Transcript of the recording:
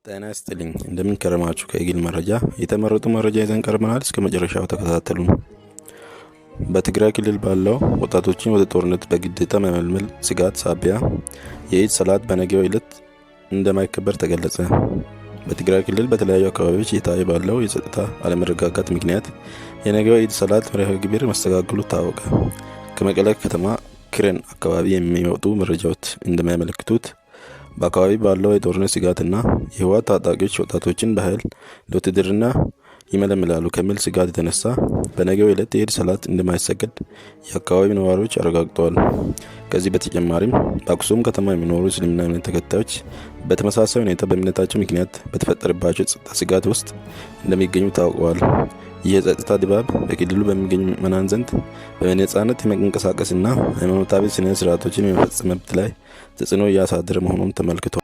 ጤና ይስጥልኝ፣ እንደምን ከረማችሁ? ከኢግል መረጃ የተመረጡ መረጃ ይዘን ቀርበናል። እስከ መጨረሻው ተከታተሉን። በትግራይ ክልል ባለው ወጣቶችን ወደ ጦርነት በግዴታ መመልመል ስጋት ሳቢያ የኢድ ሰላት በነገው ዕለት እንደማይከበር ተገለጸ። በትግራይ ክልል በተለያዩ አካባቢዎች እየታየ ባለው የጸጥታ አለመረጋጋት ምክንያት የነገው የኢድ ሰላት መርሃ ግብር መስተጓጎሉ ታወቀ። ከመቀለ ከተማ ክረን አካባቢ የሚወጡ መረጃዎች እንደሚያመለክቱት፣ በአካባቢ ባለው የጦርነት ስጋትና የህወሓት ታጣቂዎች ወጣቶችን በኃይል ለውትድርና ይመለምላሉ ከሚል ስጋት የተነሳ በነገው ዕለት የኢድ ሰላት እንደማይሰገድ የአካባቢው ነዋሪዎች አረጋግጠዋል። ከዚህ በተጨማሪም በአክሱም ከተማ የሚኖሩ እስልምና እምነት ተከታዮች በተመሳሳይ ሁኔታ በእምነታቸው ምክንያት በተፈጠረባቸው የጸጥታ ስጋት ውስጥ እንደሚገኙ ታውቀዋል። ይህ የጸጥታ ድባብ በክልሉ በሚገኙ ምዕመናን ዘንድ በነጻነት የመንቀሳቀስና ሃይማኖታዊ ስነ ስርዓቶችን የመፈጸም መብት ላይ ተጽዕኖ እያሳደረ መሆኑን ተመልክቷል።